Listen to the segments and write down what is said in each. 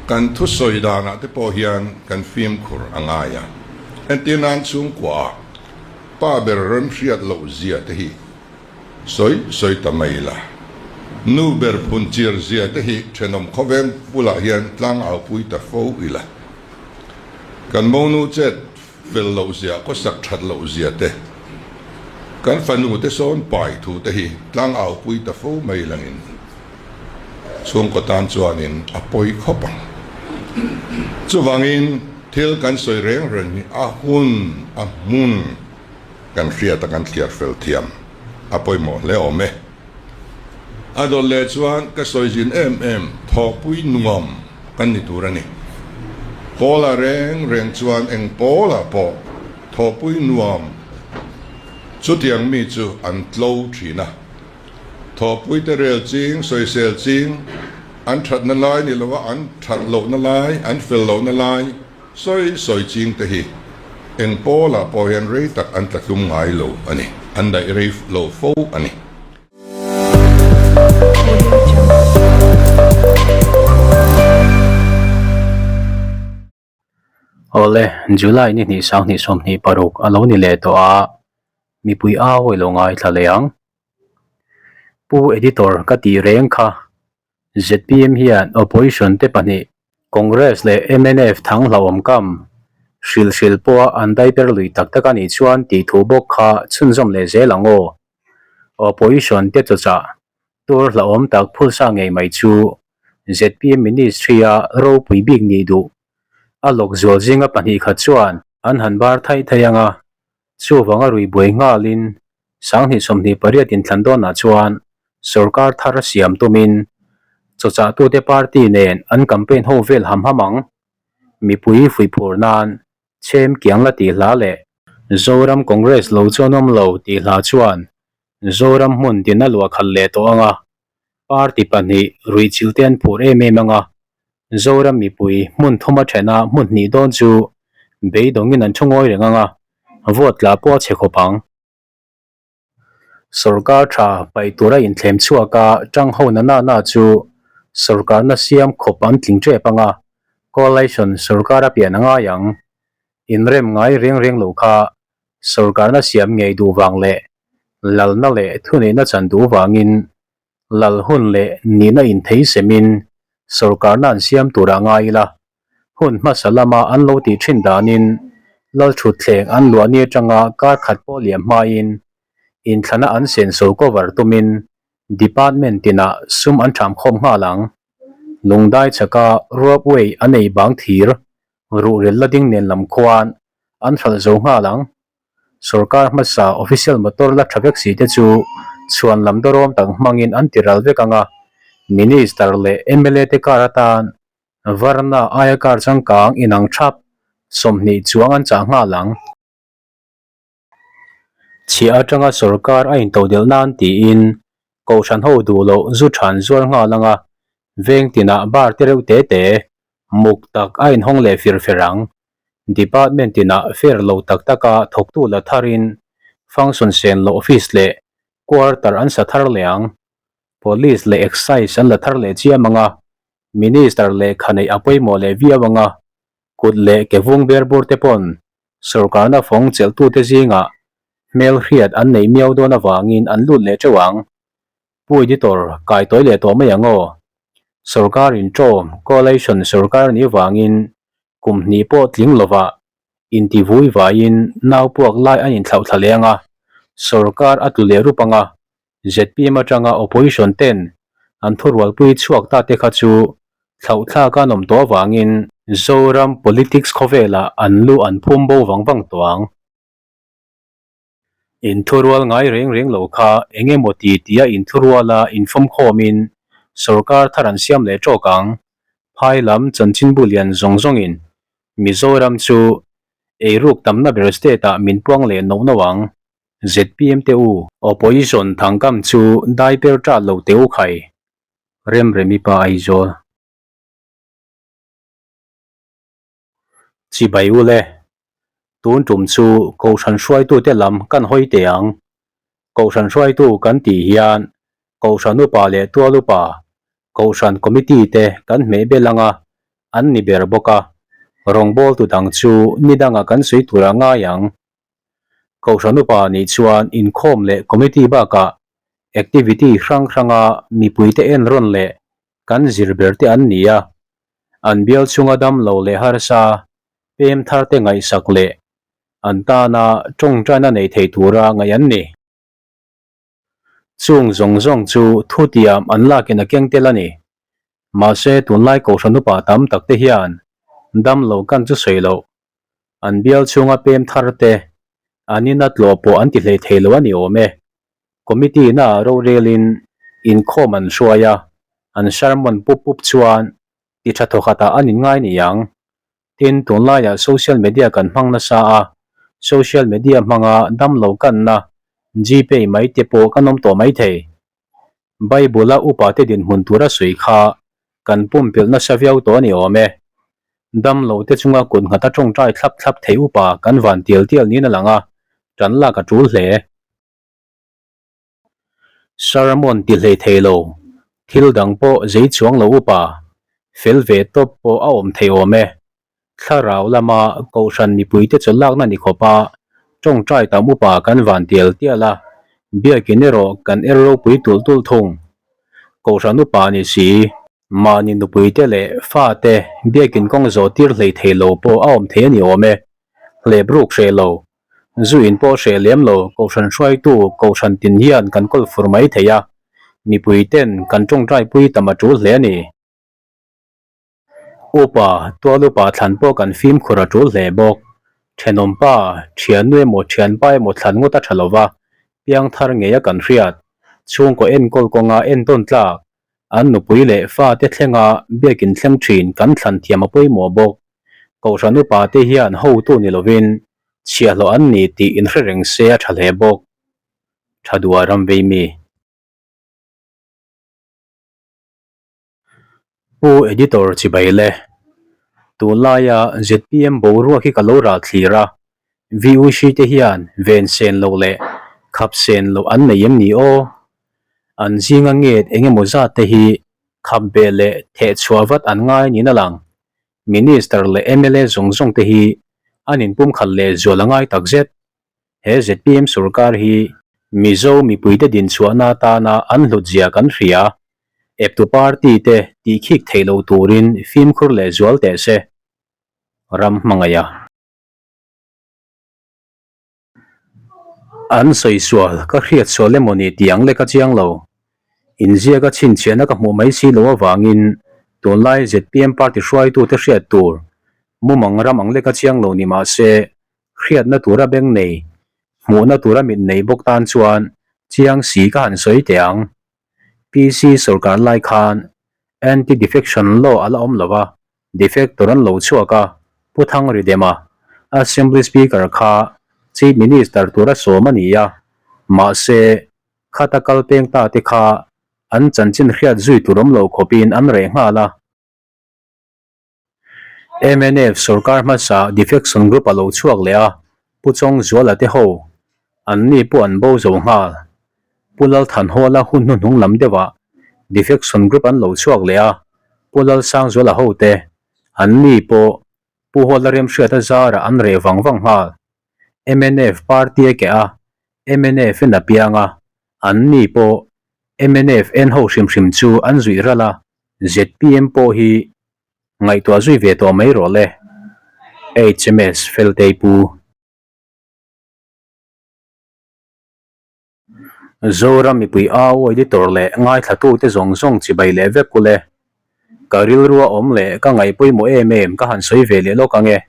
Kan thusawi danah te pawh hian kan fimkhur a ngai a. Entir nan chhungkuaah pa ber remhriat loh zia te hi sawi sawi ta mai ila. Nu ber phun chir zia te hi thenawm khawveng bulah hian tlang aupui ta fo ila. Kan monu chet fel loh zia, khawsak that loh zia te, kan fanu te sawn pai thu te hi tlang aupui ta fo mai langin chhungkaw tan chuanin a pawi khawp ang. Chuvangin thil kan sawi reng reng hi a hun, a hmun kan hriat a kan thliar fel thiam a pawimawh hle awm e. A dawt leh chuan ka sawi zin em em thawhpui nuam kan ni tur a ni. Pawla reng reng chuan eng pawlah pawh thawhpui nuam chutiang mi chu an tlo thin a. Thawhpui te rel ching, sawisel ching, an thatna lai ni lova an that lohna lai, an fel lohna lai sawi sawi ching te hi eng pawlah pawh hian rei tak an tla tlum ngai lo a ni, an daih rei lo fo a ni. Awle, July ni hnih 2026 a lo ni leh tawh a, mipui au i lo ngaithla leh ang. Pu Editor ka tih reng kha zpm hian opposition te pahnih Congress leh mnf thang hlauhawm kam hrilh hrilh pawha an daiper lui tak tak a nih chuan tih thu bawk kha chhunzawm leh zel ang aw. Opposition te chawchah tur hlauhawm tak phulsa ngei mai chu zpm ministry-a ropui bik nih duh a lawk zual zinga pahnih khat chuan an han bar thaih thaih ang a, chuvanga rui buai nghalin 2028 inthlan dawnah chuan sorkar thar siam tumin chawchahtute party nen an campaign ho vel ham ham ang. Mipui fuihphur nan chhem kiang la tih hla leh Zoram Congress lo chuan awm lo tih hla chuan Zoram hmun tin a luah khalh leh tawh ang a, party pahnih ruihchilh te an phur em em ang a, Zoram mipui hmun thuma thena hmun hnih dawn chu beidawngin an thu ngawi reng ang a, vote tla pawh a chhe khawp ang. Sorkar tha paih tura inthlem chhuak a tang ho na na na chu sorkarna siam khawp an tling tep ang a, coalition sorkar a pian a ngai ang. Inrem ngai reng reng lo kha sorkarna siam ngei duh vang leh lalna leh thuneihna chan duh vangin lal hun leh nihna inthei semin sorkarna an siam turah ngai ila. Hun hmasa lama an lo tih thin danin Lalthutthleng an luah ni atanga kar khat pawh liam hmain inthlana an senso cover tumin department tinah sum an tham khawm nghal ang. Lungdai chaka ropeway an ei bang thir ruhrel la ding nen lam khuan an hralh zo nghal ang. Sorkar hmasa official motor la tha vek si te chu chhuan lam dawrawm tak hmangin an ti ral vek ang a, Minister leh mla te kar atan Varna aia kar changkang inang thap 20 chuang an chah nghal ang. Chhiah atanga sorkar a intodelh nan tiin Kohhran ho duh loh zu than zuar nghal anga veng tinah bar te reuh te te muk tak a inhawng leh fir fer ang. Department tinah fair lo tak taka thawktu la tharin function sen loh office leh quarter an sa thar leh ang. Police leh Excise an la thar leh chiam anga Minister lehkha neih a pawimawh leh viau anga kut leh ke vung ber bur te pawn sorkarna fawng chelhtute zingah hmel hriat an neih miau dawn avangin an lut leh teuh ang. Pu Editor, kai tawi leh tawh mai ang aw. Sorkar inṭawm, coalition sorkar a nih vangin kum hnih pawh tling lovah inti vui vaiin nau puak lai an inthlauh thla leh anga sorkar a tlu leh rup anga Zpm atanga opposition ten an thurualpui chhuak ta te kha chu thlauhthlak an awm tawh avangin Zoram politics khawvelah an lu an phum bo vang vang tawh ang. Inthurual ngai reng reng lo kha eng emaw ti tia inthuruala infawmkhawmin sorkar thar an siam leh tawk ang. Phai lam chanchinbu lian zawng zawngin Mizoram chu eiruk tamna ber state ah min puang leh noh noh ang. Zpm te u. Opposition thangkam chu dai per ṭat lo teh u khai. Remremi pa Aizawl. Chibai u le. Tun tum chu Kohhran hruaitute lam kan hawi teh ang. Kohhran hruaitu kan tih hian Kohhran upa leh tual upa, Kohhran committee te kan hmeh bel ang a. an ni ber bawk a, rawngbawltu dang chu ni dangah kan sawi tur a ngai ang. Kohhran upa nih chuan inkhawm leh committee bakah activity hrang hranga mipuite en rawn leh kan zir ber te an ni a, an bial chhunga dam lo leh harsa pem thar te ngaihsak leh an tana tawngtaina nei thei tura ngaih an ni. Chung zawng zawng chu thutiam an lakin a keng tel a ni. Mahse tunlai Kohhran upa tam tak te hian dam lo kan chu sawi loh. An bial chhunga pem thar te an ina tlawh pawh an ti hlei thei lo a ni awm e. Committee na rorelin inkhawm an hruai a, an sermon pup pup chuan ti tha thawkhatah an inngai ni ang. Tin, tunlaiah social media kan hmang nasa a, social media hmanga damlo kanna Gpay mai te pawh kan awm tawh mai thei. Bible-a upate dinhmun tura sawi kha kan pumpelh nasa viau tawh a ni awm e. Damlo te chunga kut nghata tawngtai thlap thlap thei upa kan van tial tial niin a lang a, tan lak a tul hle. Sermon ti hlei thei lo, thil dang pawh zei chuang lo upa, fel ve tawp pawh a awm thei awm e. Thlarau lama Kohhran mipuite chaw lakna ni khawpa tawngtai tam upa kan van tial tial a, biakin erawh kan er ropui tulh tulh thung. Kohhran upa ni si, mahni nupuite leh fate biakin kawng zawh tir hlei thei lo pawh a awm thei a ni awm e. Hlep ruk hreh lo, Zu in pawh hreh lem lo, Kohhran hruaitu Kohhran tin hian kan kawl fur mai thei a, mipui ten kan tawngtai pui tam a tul hle a ni. Upa, tual upa thlan pawh kan fimkhur a tul hle bawk. Thenawm pa, thiannu emaw thianpa emaw thlan ngawt a tha lo va, piangthar ngei a kan hriat, chhungkaw enkawl kawnga entawn tlak, an nupui leh fate thlenga biakin thleng thin kan thlan thiam a pawimawh bawk. Kohhran upa te hian hotu ni lovin chhiahhlawh an ni tih inhre reng se a tha hle bawk. Tha duah ram vei mi. Pu Editor chibai le. Tunlaia zpm boruak hi ka lo ral thlir a, VUC te hian ven sen loh leh khap sen loh an nei em ni aw? An zinga nget eng emaw zat te hi khap beh leh theh chhuah vat an ngai niin a lang. Minister leh mla zawng zawng te hi an inpumkhat leh zual a ngai tak zet. He zpm sorkar hi Mizo mipuite dinchhuahna atana an hlutzia kan hria. Eptu party te tihkhik theih lo turin fimkhur leh zual teh se. Ram hmangaih a. An sawi sual, ka hriat sual emaw ni tih ang lek a chiang lo. Inziak a chhinchhiahna ka hmuh mai si loh avangin tunlai zpm party hruaitute hriat tur mumang ram ang lek a chiang lo ni mah se hriatna tura beng nei, hmuhna tura mit nei bawk tan chuan chiang si ka han sawi teh ang. PC sorkar lai khan Anti-Defection Law a la awm lo a, Defector an lo chhuak a, Pu Thangridema, Assembly Speaker kha Chief Minister tura sawm a ni a, mahse, khata kal peng ta te kha an chanchin hriat zui tur awm lo khawpin an reh nghal a. Mnf sorkar hmasa defection group a lo chhuak leh a, Pu Chawngzuala te ho, anni pawh an bo zo nghal. Pu Lalthanhawla hun hnuhnung lam deuhah defection group an lo chhuak leh a, Pu Lalsangzuala hote, anni pawh Pu Hawla Remhriata zarah an reh vang vang nghal. Mnf party a keh a, mnf in a piang a, anni pawh mnf en ho hrim hrim chu an zuih ral a, zpm pawh hi ngaihtuah zui ve tawh mai rawh le. HMS Feltei Pu. Zoram mipui au editor leh ngaithlatute zawng zawng chibai leh vek ule. Ka rilrua awm leh ka ngaih pawimawh em em ka han sawi ve leh lawk ange.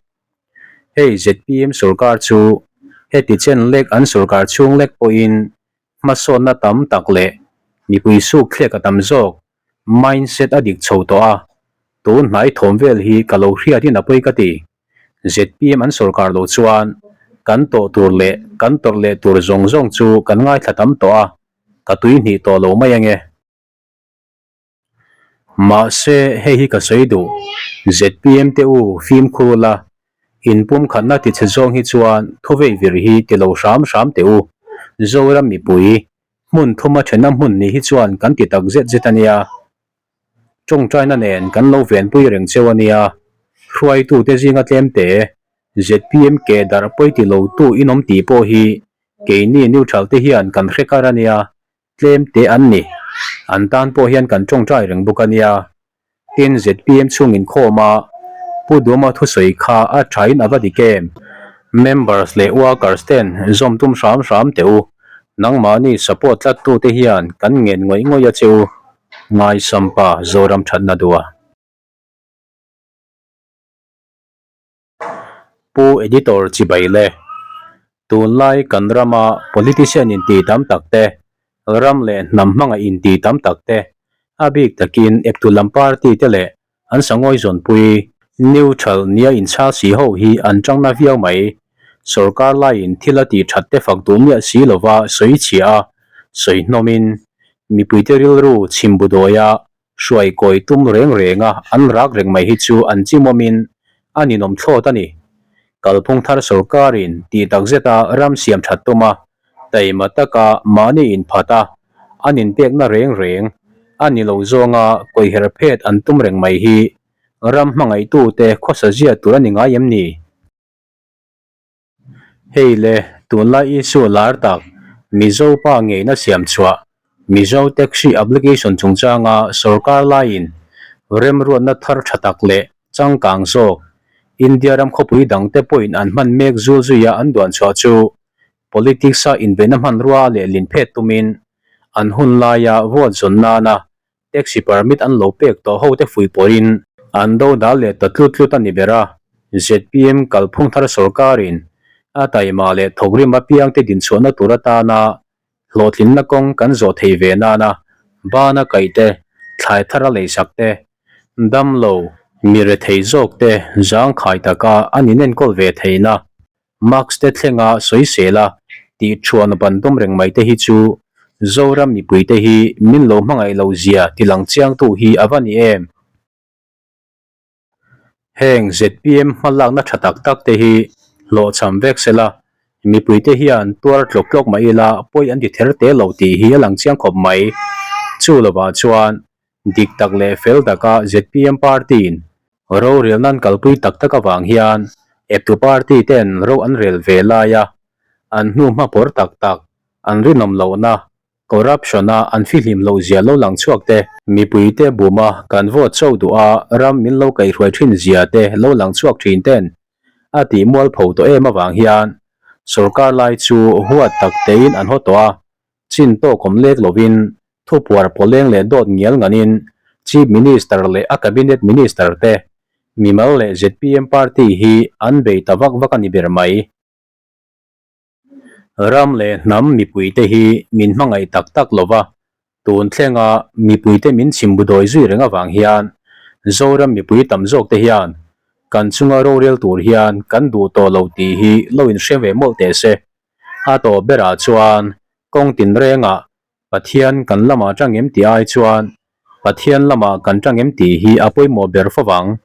Hei zpm sorkar chu heti chen lek an sorkar chhung lek pawhin hmasawnna tam tak leh mipui suk thlek a tam zawk mindset a dik chho tawh a, tun hnai thawm vel hi ka lo hriatin a pawi ka ti. Zpm an sorkar lo chuan kan tawh tur leh kan tawrh leh tur zawng zawng chu kan ngaithla tam tawh a, ka tui hnih tawh lo mai ange. Mahse, hei hi ka sawi duh, zpm te u fimkhur ula, inpumkhatna tichhe zawng hi chuan thuvei vir hi ti lo hram hram teh u. Zoram mipui, hmun thuma thena hmun ni hi chuan kan ti tak zet zet a nia. Tawngtaina nen kan lo venpui reng cheu a nia. Hruaitute zinga tlemte zpm ke darh pawi ti lotu inawm tih pawh hi keini neutral te hian kan hre kar a nia. Tlemte an ni. An tan pawh hian kan tawngtai reng bawk a nia. Tin, zpm chhung inkhawm a Pu Duhama thusawi kha a thain a va dik em? Members leh workers ten zawm tum hram hram teh u. Nangmahni support tlattute hian kan ngen ngawih ngawih a che u. Ngaisampa Zoram thatna duh a. Pu Editor chibai le. Tunlai kan rama politician inti tam tak te, ram leh hnam hmangaih inti tam tak te, a bik takin eptu lam party te leh an sangawi zawnpui, neutral, nia inchhal si ho hi an tangna viau mai. Sorkar laiin thil a tih that te fak duh miah si lova sawi chhia a, sawi hnawmin mipuite rilru chhimbu dawia Hruai kawi tum reng reng a an rak reng mai hi chu an chimawmin a ninawm thlawt a ni. Kalphung thar sorkarin tih tak zeta ram siam that tum a, taima taka mahni inphat a, an inpekna reng reng a ni lo zawnga kawiher phet an tum reng mai hi ram hmangaihtute khawsa zia tur a ni ngai em ni? Hei le, tunlai issue lar tak, Mizo pa ngeina siam chhuah, Mizo Taxi Application chungchanga sorkar laiin remruatna thar tha tak leh changkang zawk, India ram khawpui dangte pawhin an hman mek zul zuia an duan chhuah chu politics-a inbeihna hmanrua leh linphet tumin an hun laia vote zawn nana Taxi permit an lo pek tawh ho te fuih pawhin an do dal leh ta tlut tlut a ni ber a, zpm kalphung thar sorkarin a taima leh thawkrim apiangte dinchhuahna tur atana hlawhtlinna kawng kan zawh thei ve nana bana kaih te, thlai thar a leisak te, damlo, mi rethei zawk te zangkhai taka an inenkawl ve theihna Mask te thlenga sawisel a tih thuan ban tum reng mai te hi chu Zoram mipui te hi min lo hmangaih lo zia ti lang chiang tu hi a va ni em? Heng zpm hmalakna tha tak tak te hi hlawhchham vek sela mipui te hian tuar tlawk tlawk mai ila pawi an ti ther te lo tih hi a lang chiang khawp mai. Chu lovah chuan Dik tak leh fel taka zpm party-in rorelna an kalpui tak tak avang hian eptu party ten ro an rel ve laia an hnu hma pawr tak tak, an rinawm lohna, corruption-a an fihlim loh zia lo lang chhuak te, mipuite buma kan vote chauh duh a ram min lo kaihhruai thin zia te lo lang chhuak thin ten a tih mualpho tawh em avang hian sorkar lai chu huat tak tein an haw tawh a, Chin tawk awm lek lovin thupuar pawleng leh dawt ngial nganin Chief Minister leh a Cabinet Minister te, mimal leh zpm party hi an bei ta vak vak a ni ber mai. Ram leh hnam mipuite hi min hmangaih tak tak lova, tun thlenga mipuite min chhimbu dawi zui reng avang hian Zoram mipui tam zawk te hian kan chunga rorel tur hian kan duh tawh lo tih hi lo inhre ve mawlh teh se. A tawp berah chuan kawng tinrengah Pathian kan lamah tang em tih ai chuan Pathian lamah kan tang em tih hi a pawimawh ber fo vang.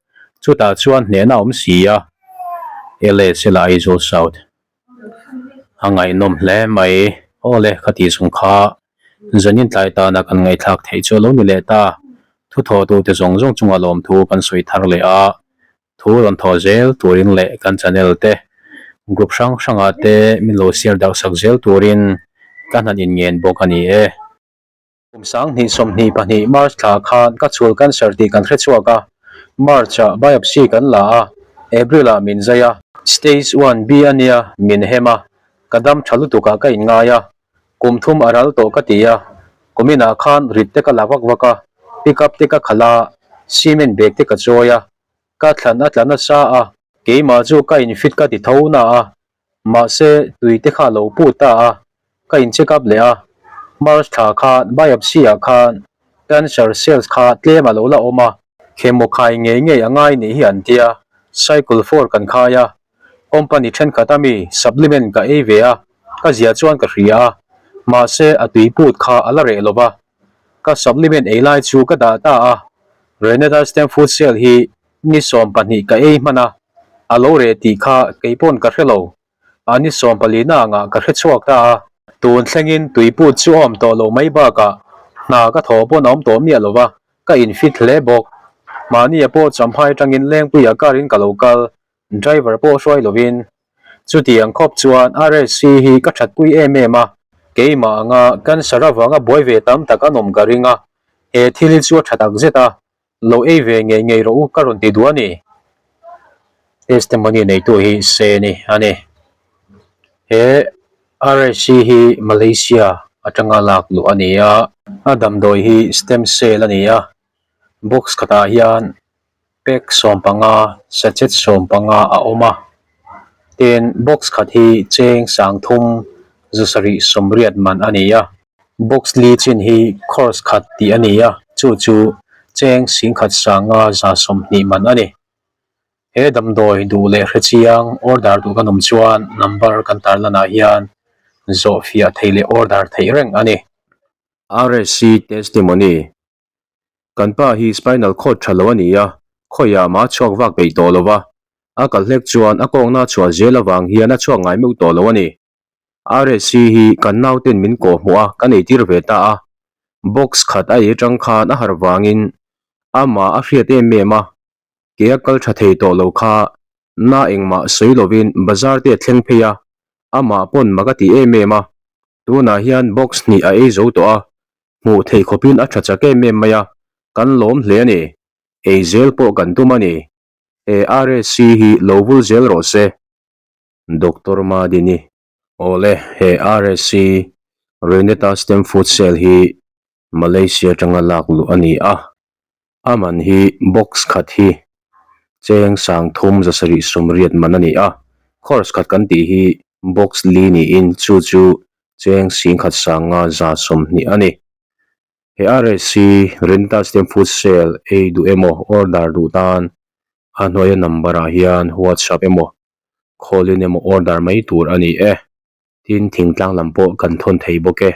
Chutah chuan hnehna a awm si a. LSL Aizawl South a ngaihnawm hle mai. Aw le, ka tih chung kha zanin tlai tana kan ngaihthlak theih chu a lo ni leh ta. Thuthawhtute zawng zawng chunga lawmthu kan sawi thar leh a. Thu rawn thawh zel turin leh kan channel te group hrang hrangah te min lo share darh sak zel turin ka hnan inngen bawk a ni e. Kum 2022 March thla khan ka chhul cancer tih kan hre chhuak a, March ah biopsy kan la a, April ah min zai a, Stage one B a nia min hem a, ka dam tha lutuk ah ka inngai a, kum thum a ral tawh ka ti a, kumin ah khan rit te ka la vak vak a, pick up te ka khalh a, cement bag te ka chawi a, Ka thlan a tla nasa a, keimah chu ka infit ka ti tho na a, mahse tui te kha a lo put ta a, ka in check up leh a, March thla khan biopsy ah khan cancer cells kha tlem a lo la awm a, chemo khai ngei ngei a ngai nih hi an tia, cycle four kan khai a, company thenkhat a mi supplement ka ei ve a, ka zia chuan ka hria a, mahse a tui put kha a la reh lo va. Ka supplement ei lai chu ka dah ta a, Renata Stem Food Cell hi ni 12 ka ei hman a, a lo reh tih kha kei pawn ka hre lo, a ni 14 na angah ka hre chhuak ta a. Tun thlengin tuiput chu a awm tawh lo mai bakah hna ka thawh pawn a awm tawh miah lo va. Ka infit hle bawk. Mahnia pawh Champhai atangin Lengpuiah car in ka lo kal, driver pawh hruai lovin. Chutiang khawp chuan RSC hi ka thatpui em em a, keimah anga cancer avanga buai ve tam tak an awm ka ring a, he thil hi chu a tha tak zet a, lo ei ve ngei ngei rawh u ka rawn ti duh a ni. Testimony neitu hi Seni a ni. He RSC hi Malaysia atanga lak luh a ni a, a damdawi hi stem cell a ni a, box khatah hian pack sawmpanga sachet sawmpanga a awm a, tin box khat hi cheng sangthum zu sarih sawmriat man a ni a, box li chin hi course khat tih a ni a, chu chu cheng singkhat sanga za 20 man a ni. He damdawi duh leh hre chiang order duh kan awm chuan number kan tarlanah hian zawh fiah theih leh order theih reng a ni. RSC Testimony Kan pa hi spinal cord tha lo a ni a, khawiah mah a chhuak vak peih tawh lo va, a kal hlek chuan a kawngna a chhuah zel avang hian a chhuak ngai meuh tawh lo a ni. RSC hi kan nauten min kawh hmuh a, kan eitir ve ta a, box khat a ei atang khan a harh vangin amah a hriat em em a, Ke a kal tha thei tawh lo kha na engmah sawi lovin bazar te a thleng phei a, amah pawn mak a ti em em a, tunah hian box hnih a ei zo tawh a, hmuh theih khawpin a tha chak em em mai a, kan lawm hle a ni, ei zel pawh kan tum a ni, he RSC hi lo vul zel rawh se. Doctor Madini. Awle, he RSC, Reneta Stem Food Cell hi Malaysia atanga lak luh a ni a, a man hi box khat hi cheng 30 780 man a ni a, course khat kan tih hi box li niin chu chu cheng 10,000 120 a ni. He RSC Rental Stem Food Sale ei duh emaw order duh tan a hnuaia number ah hian WhatsApp emaw call in emaw order mai tur a ni e. Tin thingtlang lam pawh kan thawn thei bawk e.